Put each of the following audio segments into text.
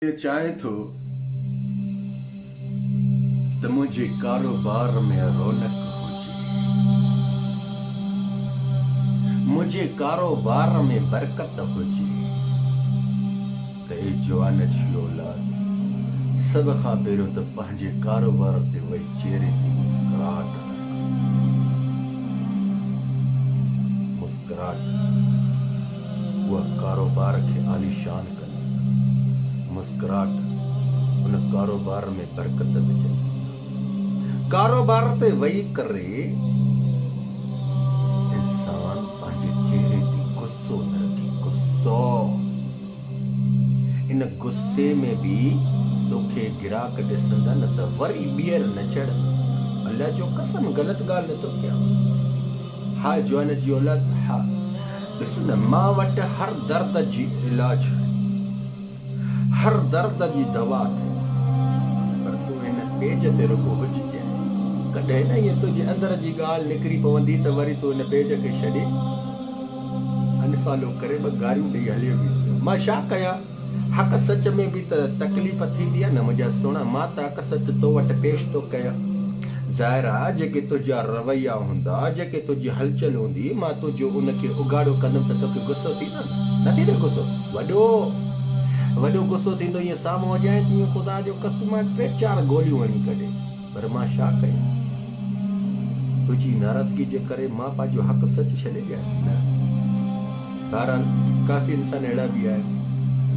چاهين ٿو ته منهنجي ڪاروبار ۾ رونق هجي، منهنجي ڪاروبار ۾ برڪت هجي ته اي جوان جي اولاد سڀ کان پهريون ته پنهنجي ڪاروبار تي وئي چهري تي مسڪراهٽ رک. مسڪراهٽ اها ڪاروبار کي عاليشان ڪندي. مسڪراهٽ ان ڪاروبار ۾ برڪت وجهندي. ڪاروبار تي وئي ڪري انسان پنهنجي چهري تي غصو نه رکي. غصو! ان غصي ۾ به توکي گراهڪ ڏسندا نه ته وري ٻيهر نه چڙهه. الله جو قسم غلط ڳالهه نٿو ڪيان. ها جوان جي اولاد ها. ڏس نه مان وٽ هر درد جي علاج آهي. هر درد جي دوا اٿئي. پر تون هن پيج تي رڳو هججانء. ڪڏهن نه ائين تنهنجي اندر جي ڳالهه نڪري پوندي ته وري تون هن پيج کي ڇڏي انفالو ڪري ٻه گاريون ڏئي هليو ويندين. مان ڇا ڪيان؟ حق سچ ۾ به ته تڪليف ٿيندي آ نه منهنجا سهڻا. مان ته حق سچ تو وٽ پيش ٿو ڪيان. ظاهر آ جيڪي تنهنجا رويا هوندا، جيڪي تنهنجي هلچل هوندي، مان تنهنجو ان کي اگهاڙو ڪندم ته توکي غصو ٿيندو نه؟ نه ٿيندو غصو؟ وڏو وڏو غصو ٿيندو ائين سامهون هجانء تيئن خدا جو قسم آ ٽي چار گوليون هڻي ڪڍي. پر مان ڇا ڪيان؟ تنهنجي ناراضگي جي ڪري مان پنهنجو حق سچ ڇڏي ڏيان؟ نه. بهرحال ڪافي انسان اهڙا به آهن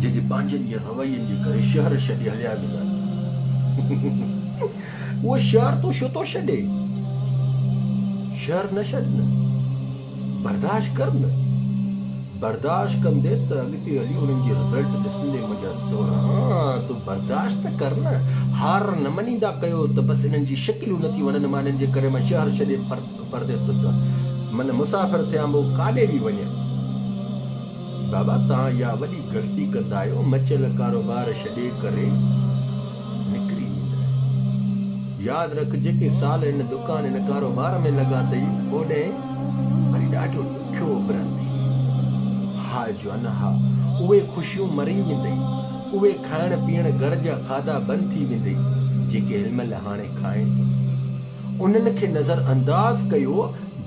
جيڪي پنهنجن جي روين جي ڪري شهر ڇڏي هليا ويندا آهن. اهو شهر تون ڇو ٿو ڇڏين؟ شهر نه ڇڏ نه. برداشت ڪر نه. برداشت ڪندي ته اڳتي هلي انهن جي رزلٽ ڏسندي منهنجا سهڻا. تون برداشت ته ڪر نه. هار نه مڃيندا ڪيو ته بس انهن جي شڪليون نٿي وڻن مان انهن جي ڪري مان شهر ڇڏي پرديس ٿو ٿيان. من مسافر ٿيان پوء ڪاڏي به وڃان. بابا توهان اها وڏي غلطي ڪندا آهيو مچيل ڪاروبار ڇڏي ڪري نڪري ويندا آهيو. ياد رک جيڪي سال هن دڪان هن ڪاروبار ۾ لڳا اٿئي اوڏهين وري ڏاڍو ڏکيو اڀرندين. ها جوان ها اهي خوشيون مري ويندئي اهي کائڻ پيئڻ گهر جا کاڌا بند ٿي ويندئي جيڪي هن مهل هاڻي کائين ٿو. انهن کي نظر انداز ڪيو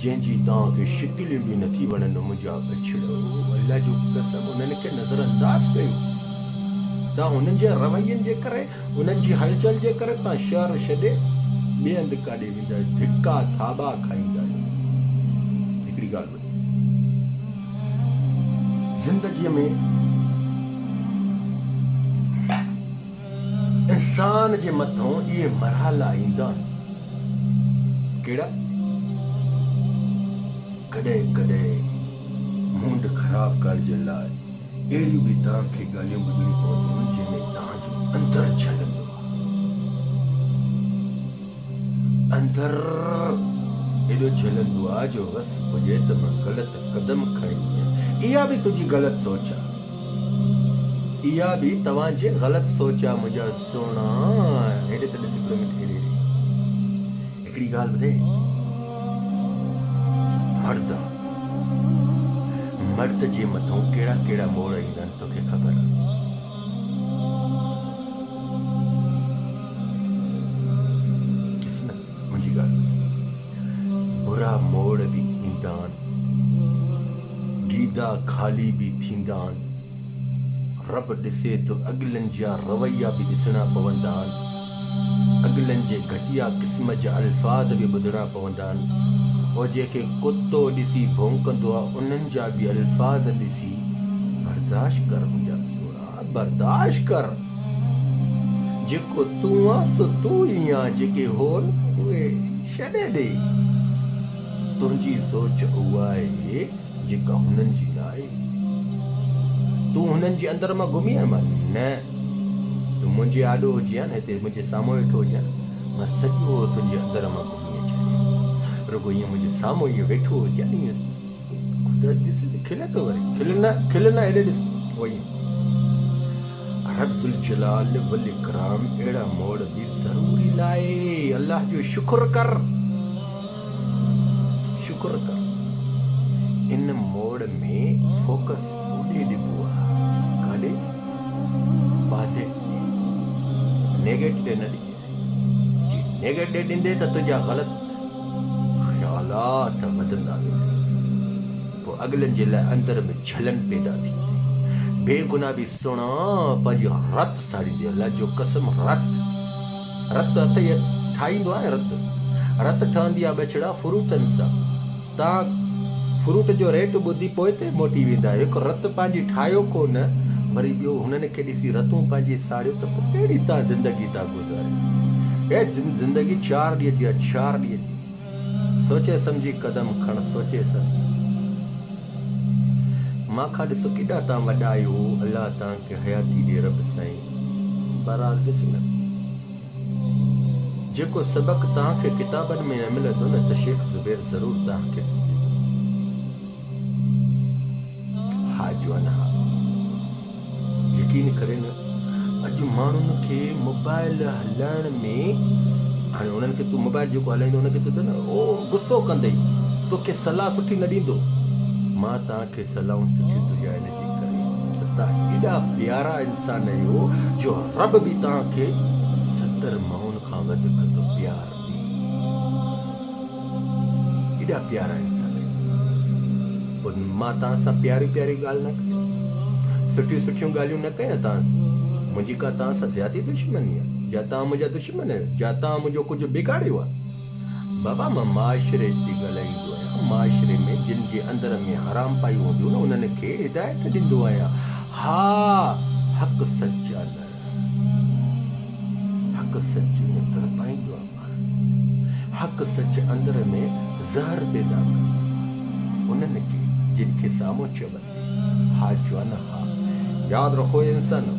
جنهن جي توهان کي شڪليون به نٿي وڻن منهنجا ٻچڙؤ الله جو قسم انهن کي نظر انداز ڪيو توهان انهن جي روين جي ڪري انهن جي هلچل جي ڪري توهان شهر ڇڏي ٻئي هنڌ ڪاڏي ويندا آهيو ڌڪا ٿاٻا کائيندا آهيو هڪڙي ڳالهه ٻڌو زندگيء ۾ انسان جي مٿئون اهي مرحلا ايندا آهن. ڪهڙا؟ ڪڏهن ڪڏهن مونڊ خراب ڪرڻ جي لاء اهڙيون به توهان کي ڳالهيون ٻڌڻيون پونديون آهن جنهن ۾ توهان جو اندر جلندو آهي. اندر ايڏو جلندو آهي جو وس پڄي ته مان غلط قدم کڻي وڃان. اها به تنهنجي غلط سوچ آهي. اها به توهان جي غلط سوچ آ منهنجا سهڻا. هيڏي ته ڏس هڪڙو منٽ هيڏي هيڏي هڪڙي ڳالهه ٻڌئي مرد آ مرد جي مٿئون ڪهڙا ڪهڙا موڙ ايندا آهن توکي خبر آ. ڏس نه منهنجي ڳالهه ٻڌ برا موڙ به ايندا آهن. گيدا خالي به ٿيندا آهن. رب ڏسي ٿو اڳلن جا رويا به ڏسڻا پوندا آهن. اڳلن جي گهٽيا قسم جا الفاظ به ٻڌڻا پوندا آهن. او جنهن کي ڪتو ڏسي ڀونڪندو آهي انهن جا به الفاظ ڏسي برداشت ڪر منهنجا سهڻا برداشت ڪر. جيڪو تون آن سو تون ئي آن جيڪي هون اهي ڇڏي ڏي. تنهنجي سوچ اها آهي جيڪا هنن جي نه آهي. تون هنن جي اندر مان گهمي آيو آهين؟ نه. تون منهنجي آڏو هجين ها نه، هتي منهنجي سامهون ويٺو هجين ها نه، مان سڄو تنهنجي اندر مان گهمي اچان ها. رڳو ائين منهنجي سامهون ائين ويٺو هجين ها نه، ائين خدا ڏس ته کلي ٿو وري. کل نه، کل نه، هيڏي ڏس. ائين. رب ذوالجلال والاڪرام اهڙا موڙ به ضروري لائي. الله جو شڪر ڪر. شڪر ڪر ان موڙ ۾ فوڪس اوڏي ڏبو آ ڪاڏي؟ پازيٽو. نيگيٽ ڏي نه ڏجانء. جي نيگيٽ ڏي ڏيندين ته تنهنجا غلط خيالات وڌندا ويندا. پوء اڳلن جي لاء اندر ۾ جلن پيدا ٿيندي. بيگناهه به سهڻا پنهنجي رت ساڙيندي. الله جو قسم رت رت اٿئي ٺاهيندو آهي رت. رت ٺهندي آهي ٻچڙا فروٽن سان. توهان فروٽ جو ريٽ ٻڌي پوئتي موٽي ويندا آهيو. هڪ رت پنهنجي ٺاهيو ڪو نه، وري ٻيو هنن کي ڏسي رتون پنهنجي ساڙيو ته پوء ڪهڙي توهان زندگي ٿا گذاريو. اي زندگي چار ڏينهن جي آهي، چار ڏينهن جي. سوچي سمجهي قدم کڻ، سوچي سمجهي. مان کان ڏسو ڪيڏا توهان وڏا آهيو، الله توهان کي حياتي ڏي رب سائين. بهرحال ڏس نه. جيڪو سبق توهان کي ڪتابن ۾ نه ملندو نه ته شيخ زبير ضرور توهان کي ڏيندو. ها جوان ها. يقين ڪري نه اڄ ماڻهن کي موبائل هلائڻ ۾ هاڻي انهن کي تون موبائل جيڪو هلائيندو ان کي ته نه او غصو ڪندئي توکي صلاح سٺي نه ڏيندو. مان توهان کي صلاحون سٺيون ٿو ڏيان ان جي ڪري ته توهان ايڏا پيارا انسان آهيو جو رب به توهان کي 70 مائن کان وڌيڪ ٿو پيار ڏي. ايڏا پيارا انسان آهيو. پوء مان توهان سان پياري پياري ڳالهه نه ڪيان؟ سٺيون سٺيون ڳالهيون نه ڪيان توهان سان؟ منهنجي ڪا توهان سان زيادتي دشمني آهي؟ يا توهان منهنجا دشمن آهيو؟ يا توهان منهنجو ڪجهه بگاڙيو آهي؟ بابا مان معاشري تي ڳالهائيندو آهيان، معاشري ۾ جن جي اندر ۾ حرام پائي هونديون نه انهن کي هدايت ڏيندو آهيان، ها حق سچ آ نه حق سچ ائين تڙپائيندو آ پاڻ حق سچ اندر ۾ زهر پيدا ڪندو آ انهن کي جن کي سامهون چوندي ها جوان ها ياد رکو اي انسانو!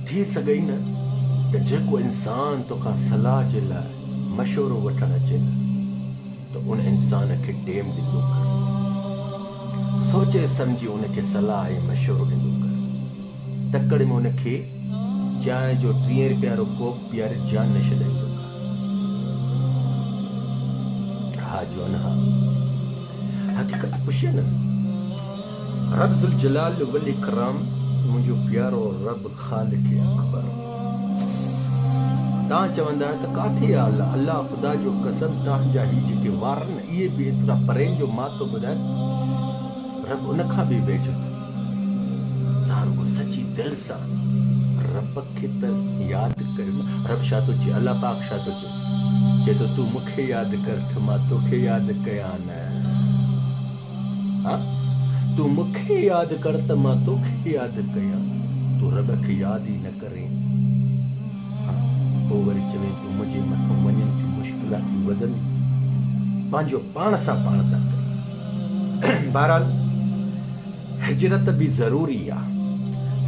ٿي سگهئي نه ته جيڪو انسان توکان صلاح جي لاء مشورو وٺڻ اچي نه ته ان انسان کي ٽيم ڏيندو ڪر. سوچي سمجهي ان کي صلاح ۽ مشورو ڏيندو ڪر. تڪڙ ۾ ان کي چانهه جو ٽيهين رپين وارو ڪوپ پياري جان نه ڇڏائيندو ڪر. ها جوان ها. حقيقت پڇين نه. رب ذوالجلال والاڪرام منهنجو پيارو رب خالق اڪبر تان چوندا آهيو ته ڪاٿي آ الله الله خدا جو قسم تان جا هي جيڪي وار آهن اهي به ايترا پرين جو مان ٿو ٻڌايان رب ان کان به ويجهو اٿئي تان رڳو سچي دل سان رب کي ته ياد ڪيو نه رب ڇا ٿو چئي الله پاڪ ڇا ٿو چئي چئي ٿو تون مون کي ياد ڪر ته مان توکي ياد ڪيان نه ها تون مون کي ياد ڪر ته مان توکي ياد ڪيان، تون رب کي ياد ئي نه ڪرين ها پوء وري چوين تون منهنجي مٿون وڃن ٿيون مشڪلاتيون وڌن پنهنجو پاڻ سان پاڻ ٿا ڪريون بهرحال هجرت به ضروري آ.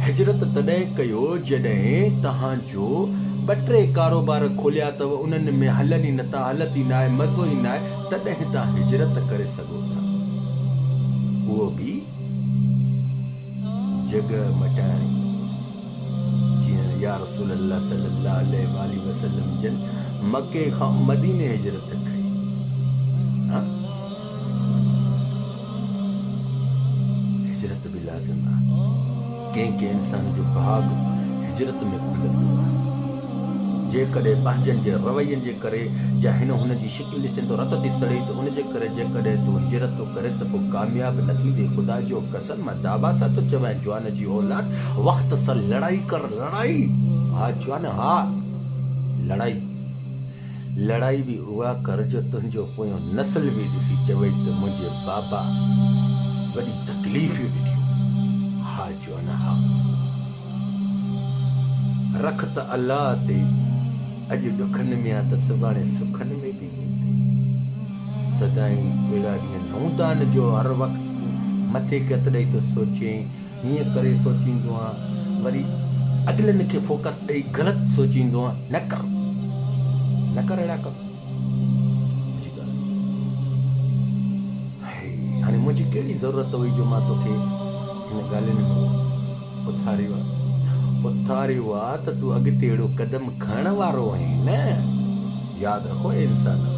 هجرت تڏهن ڪيو جڏهن توهان جو ٻه ٽي ڪاروبار کوليا اٿو انهن ۾ هلن ئي نٿا، هلت ئي ناهي، مزو ئي ناهي تڏهن توهان هجرت ڪري سگهو ٿا. اهو به جڳهه مٽائڻي جيئن يا رسول الله صلي الله عليه واٰله وسلم جن مڪي کان مديني هجرت ڪئي. ها. هجرت به لازم آهي. ڪنهن ڪنهن انسان جو ڀاڳ هجرت ۾ کلندو آهي. جيڪڏهن پنهنجن جي روين جي ڪري يا هن هن جي شڪل ڏسين ٿو رت ٿي سڙي ته ان جي ڪري جيڪڏهن تون هجرت ٿو ڪرين ته پوء ڪامياب نه ٿيندين. خدا جو قسم مان دعويٰ سان ٿو چوانء جوان جي اولاد وقت سان لڙائي ڪر لڙائي ها جوان ها لڙائي. لڙائي به اها ڪر جو تنهنجو پويون نسل به ڏسي چوي ته منهنجي بابا وڏي تڪليفيون ڏٺيون. ها جوان ها. رک ته الله تي، اڄ ڏکن ۾ آ ته سڀاڻي سکن ۾ به ايندين. سدائين اهڙا ڏينهن نه هوندا آهن جو هر وقت تون مٿي کي هٿ ڏئي ٿو سوچين. هيئن ڪري سوچيندو آن وري اڳلن کي فوڪس ڏئي غلط سوچيندو آن نه ڪر نه ڪر اهڙا ڪم منهنجي ڳالهه هي هاڻي منهنجي ڪهڙي ضرورت هئي جو مان توکي هن ڳالهين ۾ اٿاريو آ اٿاريو آ ته تون اڳتي اهڙو قدم کڻڻ وارو آهين نه ياد رکو اي انسانو.